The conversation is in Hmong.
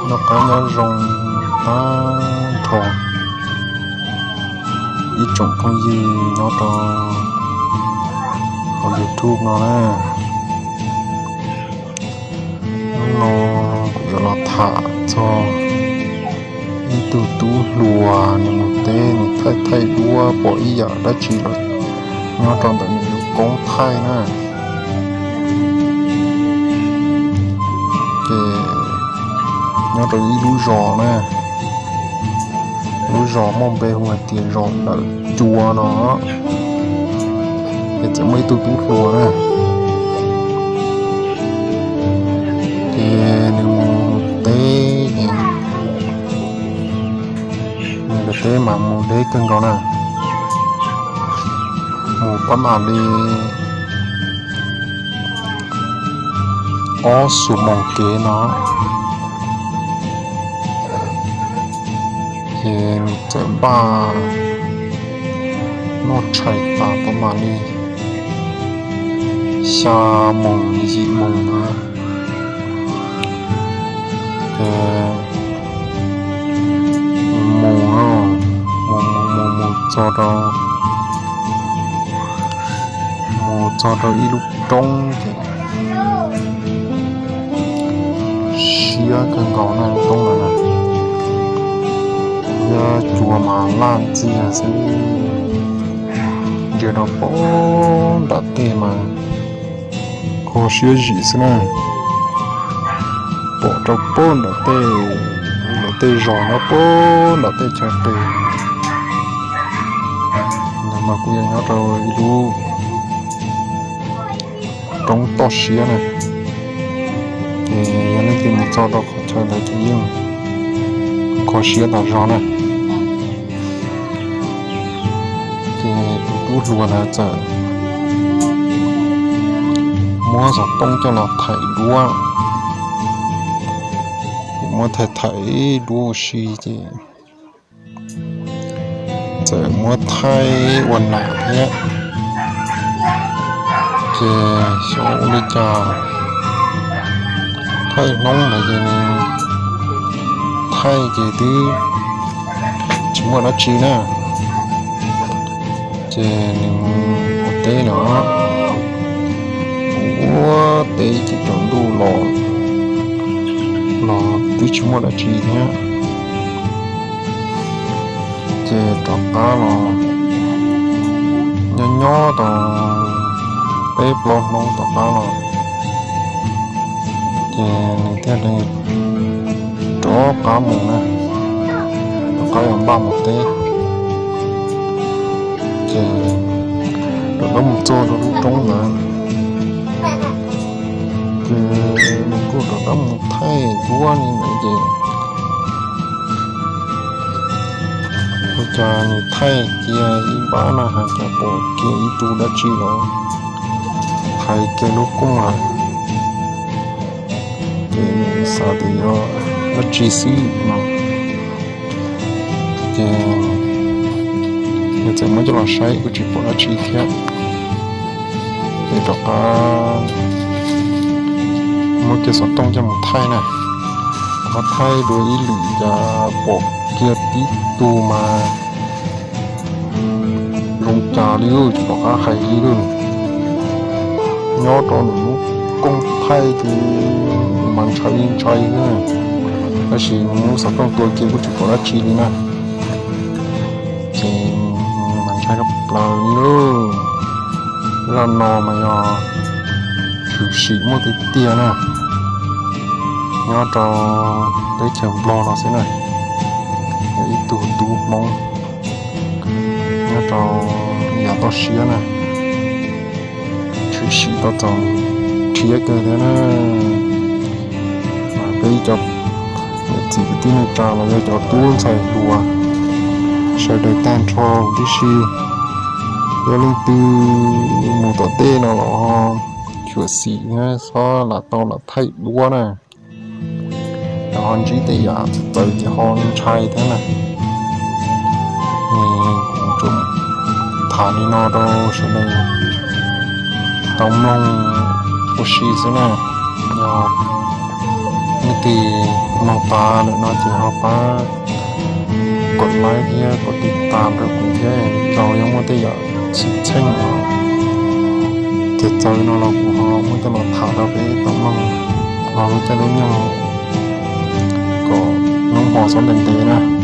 Noj qab nyob zoo tag nrho ib tsoom phooj ywg nyob rau hauv YouTube no na. Hnub no kuv yuav los tham txog ib tug tub hluas nws mus teb, nws thaij thaij duab pom ib yam dab tsi los nyob rau ntawm nws lub koob thaij na. Ces nyob rau ib lub zos na, lub zos muaj npe hu hais tias zos Dawm Cua no, ces txawm muaj ib tug tub hluas na, ces nws mus teb, nws mus teb mas mus deb kawg nkaus na, mus pab mam li ob xuab moos kev no, ces nws txawm npaj noj tshais tas pab mam li xya moos yim moos na, ces mus, mus mus mus mus txog rau, mus txog rau ib lub roob ces siab kawg nkaus na, lub roob ntawd na, thiab cua mas laj ntxiag xwb, ntsia rau pem nram tej mas kho siab zim xwb na, pom rau pem nram tej, nram tej zos nyob pem nram tej chaw qis no mas kuj yog nyob rau ib lub roob toj siab na, ces yog leej twg mus txog rau qhov chaw ntawd ces yeej kho siab tas zog na. Ces tus tub hluas ntawd txawm muab xov tooj coj los thaij duab, ces muab thaij thaij duab ua si ces txawm muab thaij ua nam thiab. Ces xyov ua li cas thaij hnub ntawd ces nws thaij ces twb tsis muaj dab tsi na, ces nws mus ua teb no, ua teb ces tsaus ntuj los, los twb tsis muaj dab tsi thiab. Ces rov qab los nyob nyob tau peb plaub hnub tom qab los, ces nws thiaj li rov qab mus na, rov qab yuav npaj mus teb. Ces rov qab mus txog rau lub roob ntawd, ces nws kuj rov qab mus thaij duab li ntawd ces ua cas nws thaij kiag ib npab na has cas pom kiag ib tug dab tsi los thaiv kiag lub kooj lawm. Ces nws xav tias yog dab tsi xwb no, ces nws txawm muab coj los saib kuj tsis pom dab tsi thiab. Ces rov qab muab kiag xov tooj coj mus thaij na, rov qab thaij dua ib lwm cas pom kiag tib tug mas zoo cas li, tsis pom qab hais li lawm. Nyob rau nws lub kooj thaij ces mas ntshai ntshai xwb, tab sis nws muab xov tooj tua kiag kuj tsis pom dab tsi li na. Ces mas ntshai tshaj plaws li lawm. Zaj no mas yog tshwm sim muaj tiag tiag na, nyob rau teb chaws Nplog no xwb na, yog ib tug tub Hmoob nyob rau yav toj siab na, tshwm sim tau txaus rhiab kawg thiab na. Mas peb cov niam txiv kwv tij neej tsa los yog cov tub ntxhais hluas sawv daws tag nrho huv tib si, yog leej twg mus tom tej no los xyuam xim thiab txhob lam tau lam thaij duab na, ho ntsib tej yam txawv ces ho ntshai thiab na. Kuv tsuas tham li no rau sawv daws tau mloog ua si xwb na. Yog Leej twg mloog tas lawm no ces ho pab kov like thiab kov tiv tam rau kuv thiab, tau yuav muaj tej yam tshwj xeeb txawv txawv no los kuv ho muab coj los tham rau peb tau mloog los lub caij lub nyoog kom hnub hmo txhob ntev ntev na.